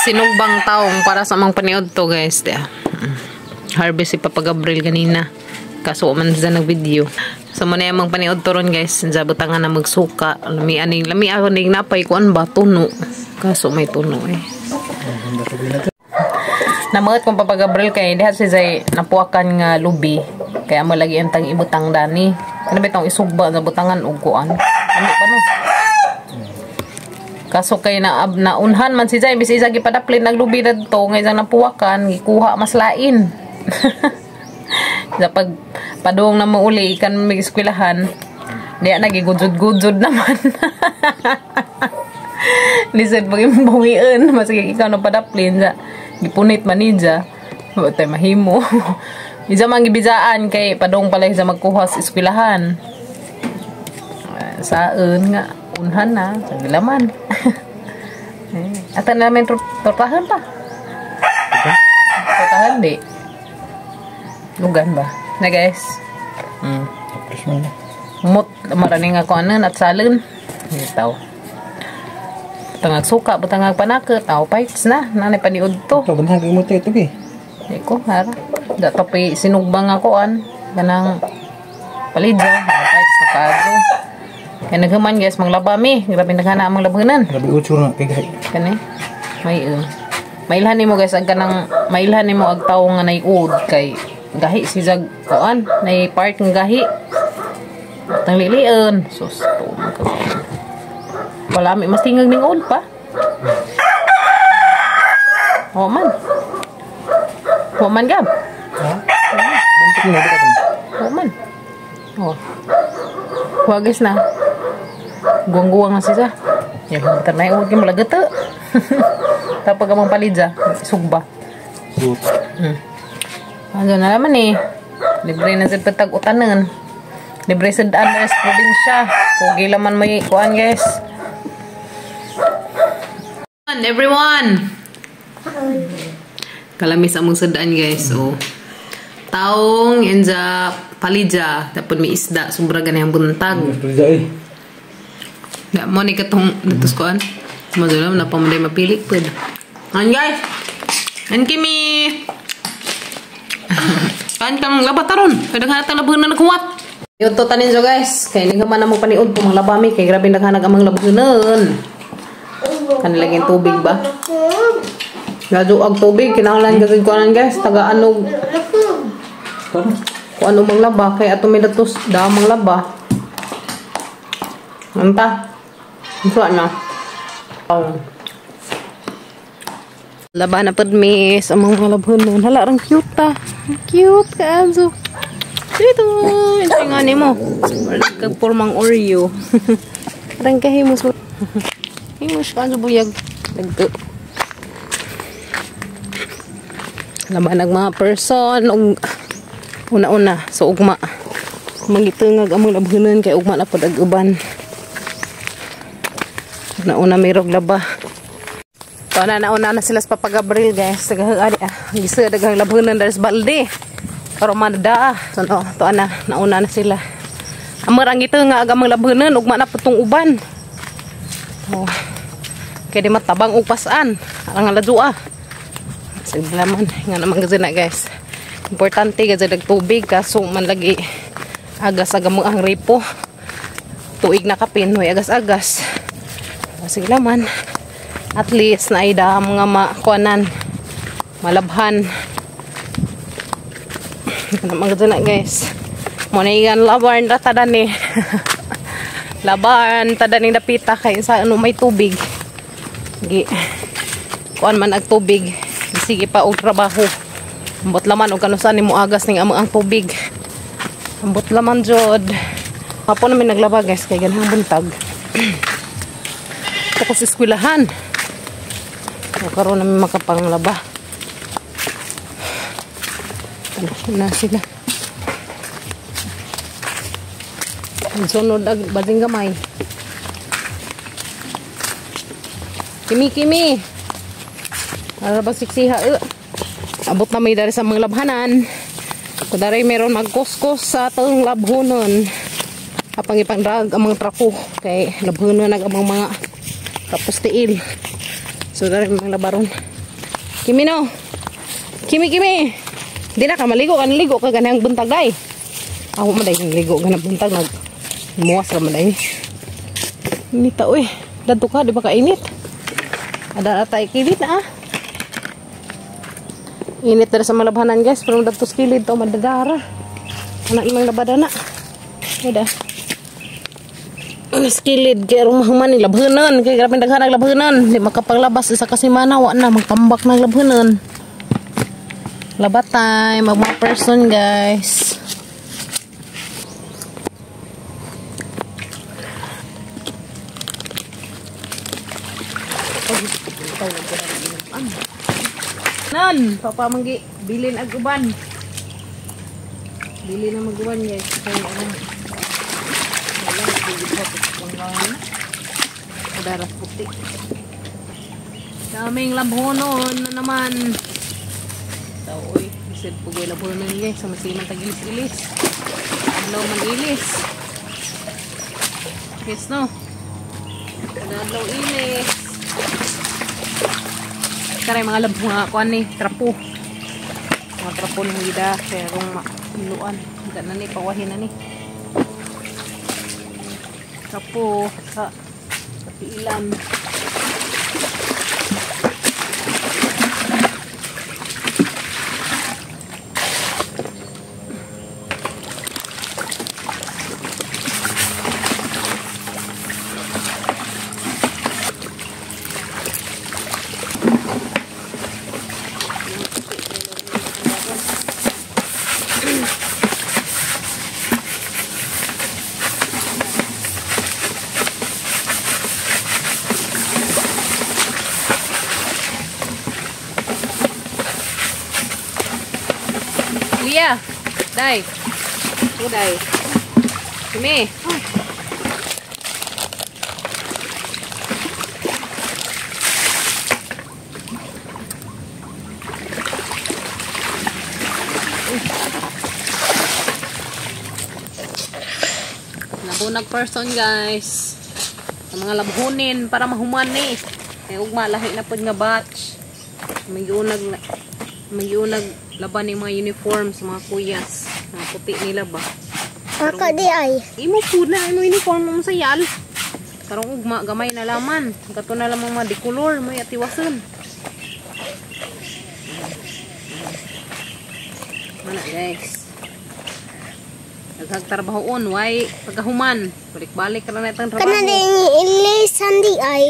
Sinugbang taong para sa amang paniod to, guys. Diya. Harvest si Papa Gabriel ganina. Kaso man siya nag-video. So mo na yung amang paniod to ron, guys. Diya butangan na magsuka. Lami aning lami ako ning napay kuan ba tuno. Kaso may tuno eh. Namuot kong Papa Gabriel kay diha si Zay napuakan nga lubi. Kaya mo lagi ang tang ibutang dani. Kana bitong isugba na butangan og kuan. Ano pa no? Kaso kay na naunhan man si Zay bis isa gipadaplin nag lubi dadto nga isang napuwakan gikuha mas lain. Sa pag padung na mo uli ikan may eskwelahan. Diya na gigudjud-gudjud naman. Lisod pag imong bawian, masige ikaw na padaplin sa gipunit man niya. Wa tay mahimo. Isa man gibizaan kay padung pala isa magkuha sa eskwelahan. Saan nga unhan na sa gilaman. Eh, ata namin tortahan pa. Tortahan di. Lugan ba? Na guys. Mut maraning ako anan at salon. Itaw. Butangag suka, butangag panakot, aw fights na, nanay paniud to. Ito, ganun mo ito, ito, eh. Di ko, hara. Da topi sinugbang ako an kanang palidya, fights na kaadto. Kaya naghuman guys, manglaba mi. Grabe naghana ang labhanan. Grabe utso na, kay kay. Kani? May mailhan nimo guys ang kanang mailhan nimo ag tawo nga naiud kay gahi si jag kuan nay part nga gahi. Tang lilion. Sus to man ka. Wala mi mas tingag ning ud pa. Wa man. Wa man gab. Ha? Bantik mo, di ka Wa man. Oh. Wa guys na. Guwang-guwang na siya. Yan, butar na yung mo lagata. Tapos amang palidya, sugba. Good. Ano na naman eh. Libre na sa patag utanan. Libre sa daan na sa probinsya. Pugi laman may kuan guys. Everyone! Kalamis among sadaan guys. So, taong enja palidya. Tapos may isda. Sobra ganyan buntag. Palidya eh. Da mo ni katong datos kuan. Mo dalam na pa mo day mapili pud. An guys. An kimi. Kan kang labat taron. Kay daghan ta labhan na naghuwat. Yun to tanin so guys. Kay ni man among paniud po mga labami kay grabe daghan ang amang labhanan. Kanila yung tubig ba? Gadyo og tubig kinahanglan gud kuanan guys taga anog. Kung ano manglaba kay ato may datos da manglaba. Anta. Unsa na? Oh. Laba na pud mi sa mga labhanon. Hala rang cute ta. Ang cute ka azo. Dito, ito nga nimo. Wala kag pormang Oreo. Rang kahimos. Himos ka azo buyag. Nagto. Laba nag mga person og una-una so ugma. Mangitungag among labhanon kay ugma na pud ag uban. Nauna may rog laba. To na nauna na sila sa Papa Gabriel guys. Tagahang ari ah. Gisa daghang labhanan diri sa balde. Karon man da. So no, to na nauna na sila. Amor ang ito nga ag amang labhanan ugma na putong uban. Oh. Kay di matabang og pasan. Ang ladua. Sige laman nga naman gazina guys. Importante gazina tubig kaso man lagi agas ag amang ang repo. Tuig na kapin hoy agas-agas. Sige laman. At least naida mga makuanan malabhan. Ano mga na guys. Mo na igan laban ra tadan ni. Laban tadan ni dapita kay sa ano may tubig. Gi kuan man ag tubig. Sige pa og trabaho. Ambot laman og kanusa nimo agas ning amang ang tubig. Ambot laman jud. Hapon namin naglaba guys kay ganhang buntag. Tapos eskwelahan. Karon namin makapanglaba. Ano na sila. Sunod ag bading gamay. Kimi kimi. Ara ba siksiha eh. Abot na may dari sa mga labhanan. Kudaray meron magkuskos sa atong labhonon. Apang ipandrag ang mga trako kay labhonon nag amang mga tapos tiil. So dari mga labaron. Kimi no. Kimi kimi. Di na ka maligo ka naligo ka ganang buntag day. Ako man day naligo ganang buntag nag muwas ra man day. Init ta oy. Dadto ka di ba ka init? Ada atay kilid na ah. Init dara sa malabhanan guys, pero dadto sa kilid to madadara. Anak imong labada na. Ada. Skilid kay aron mahuman ni labhanan kay grabe daghan ang labhanan, di makapaglabas isa ka semana wa na magtambak ng labhanan. Laba time, mag mga person guys. Nan, papa manggi bilin ag uban. Bilin na mag-uban guys kay ano. Wala daras puti. Daming labhonon na naman. So, uy, isip pugoy labhonon guys. So, masiman tag-ilis-ilis. Adlaw man ilis. Yes, no? Adlaw ilis. Karay mga labho nga kuan ni, trapo. Mga trapo ni gida kaya kung mailuan. Hindi na ni, pawahin na ni. Trapo sa kapiilan. Lia, dai. Uday. Kimi. Nabunag person guys. Ang mga labhunin para mahuman ni. Kay ugma lahi na pod nga batch. May unag laban ni mga uniform sa mga kuyas. Mga puti nila ba? Ako di ay. Imo pud na imo uniform mo sa yal. Karong ugma gamay na laman. Kato na lamang mga dikolor may atiwason. Mana guys. Daghang trabahoon way pagkahuman. Balik-balik ra na itang trabaho. Kana din ilisan di ay.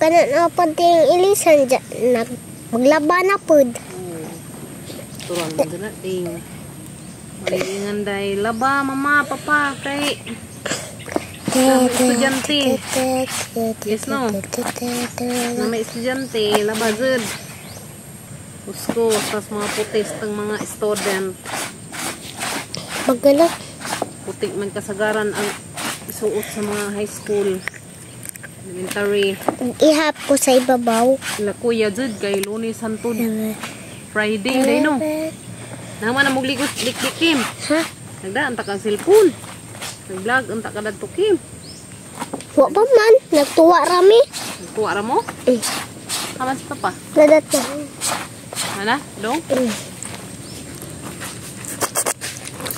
Kana na pud ding ilisan nag maglaba na pud. Turuan mo na ding. Malingan day laba mama papa kay estudyante. Yes no. Na may estudyante laba jud. Usko tas mga putis tang mga student. Bagala puti man kasagaran ang suot sa mga high school, elementary. Ihap ko sa ibabaw. La kuya jud kay Lunes hantod Friday day no. Naman na mugligos lik-lik Kim. Ha? Nagdaan ta kang cellphone. Nag-vlog unta ka dadto Kim. Wa pa man, nagtuwa rami. Nagtuwa ra mo? Kaman si papa? Nadato. Ana, dong?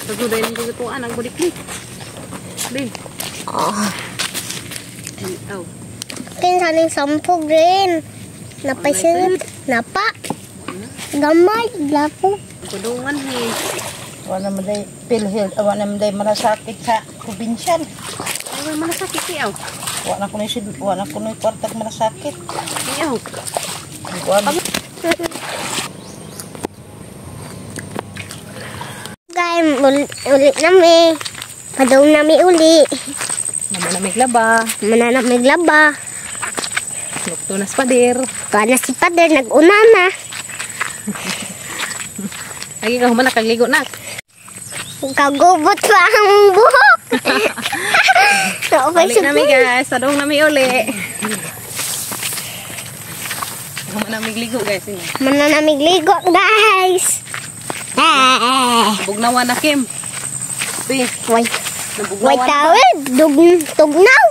Pagduday ng gagatuan ang buliklik. Di. Ah. Aw. Kinsa ning sampog rin. Napaisinit, napa. Gamay, lapo. Kudungan he. Wala man day PhilHealth, wala man day malasakit sa probinsyal. Ay, malasakit ki aw. Wala ko ni wala ko ni kwartag malasakit. Aw. Guys, uli nami. Padaw nami uli. Mananamig laba. Mananamig laba. Lukto na si pader. Tuwa na si pader, nag-una na. Lagi ka human, nakagligo na. Kagubot pa ang buhok. Uli nami guys, sadong nami uli. Mananamig ligo guys. Mananamig ligo guys. Bugnawan na Kim. Way. Way tawid, tugnaw.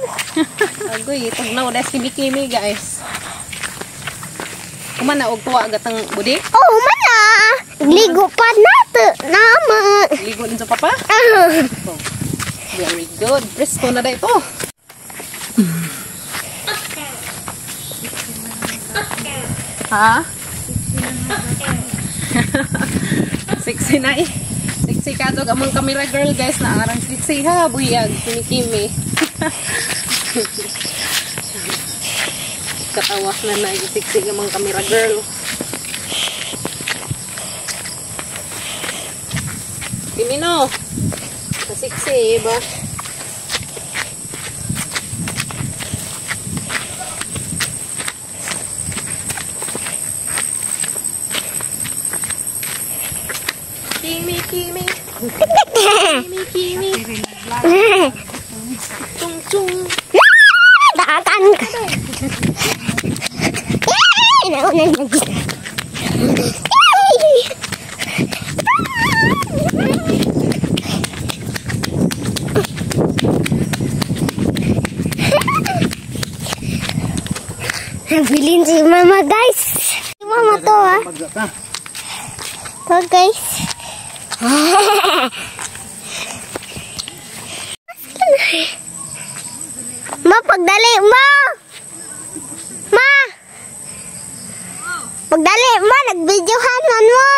Agoy, tugnaw dahil kimi-kimi guys. Kumana og tuwa agatang budi. Oh, mana. Ligo pa nato. Nama. Ligo din sa papa. Ah. Oh. Very good. Presko na dahil ito. Ha? Sexy na eh. Sexy ka to. Among camera girl guys na arang sexy ha. Buyag. Kinikimi. Katawas na na yung sexy among camera girl. Kimi no. Kasiksi ba? Kimi, kimi. Kimi, kimi. Chung, chung. Dakan ka. Yay! Nauna na dyan. Yay! Nabilin si mama, guys. Si mama to, ha. Magka. To, guys. Ma, pagdali mo! Ma! Pagdali mo, nag-videohan man mo!